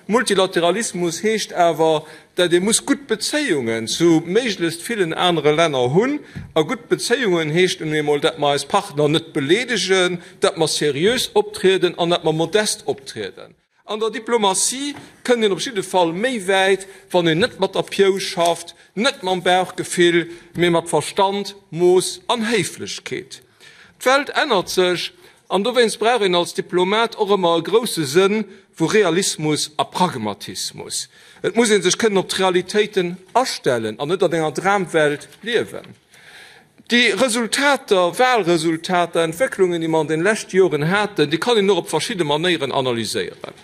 Multilateralismus heescht awer, dat ee muss gutt Bezéiungen zu méiglechst villen anere Länner hunn. A gutt Bezéiungen heescht nun eemol, dat mer eis Partner net beleedegen, dat mer seriös optrieden an dat mer modest optrieden. An der Diplomatie kënnt een op jidde Fall méi wäit, wann een net mat der Piou schafft, net mam Bauchgefill, mee mat Verstand, Mooss an Héiflechkeet. D'Welt ännert sech an dowéinst brauch een als Diplomat och ëmmer e grousse Sënn vu Realismus a Pragmatismus. Et muss ee sech kënnen op d'Realitéiten astellen an net an enger Dramwelt liewen. Déi Resultater, Wahlresultater, Entwécklungen, déi mer an den leschte Joren haten, déi kann een och op verschidde Manéieren analyséieren.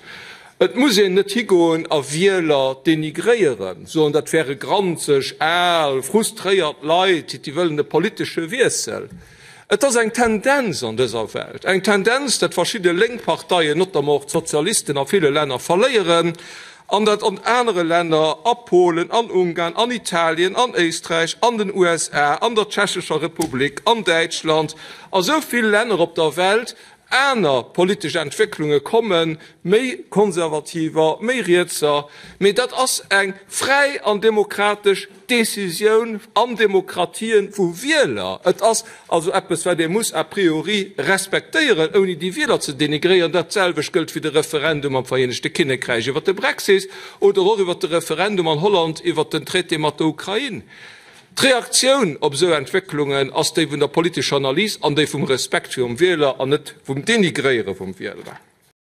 Et muss een net higoen a Wieler denigréieren, soen, dat wäre granzeg, al, frustréiert Leit, déi wëllen e politesche Wiessel. Et ass eng Tendenz an dëser Welt, eng Tendenz, datt verschidde lénk Parteien, notamment och d'Sozialisten a ville Länner verléieren an datt an anere Länner, a Polen, an Ungarn, an Italien, an Éisträich, an den USA, an der Tschechescher Republik, an Däitschland, a sou vill Länner op der Welt, aner politesch Entwécklunge kommen, méi konservativer, méi rietser, mee dat ass eng fräi an demokratesch Decisioun an Demokratien vu Wieler. Et ass also eppes, wat ee muss a priori respektéieren, ouni déi Wieler ze denigréieren. Dat selwecht gëllt fir de Referendum am Vereenegte Kinnekräich iwwert de Brexit oder och iwwert de Referendum an Holland iwwert den Traité mat der Ukrain. D'Reaktioun op esou Entwécklungen ass déi vun der politescher Analys an déi vum Respekt virum Wieler an net vum Denigréiere vum Wieler.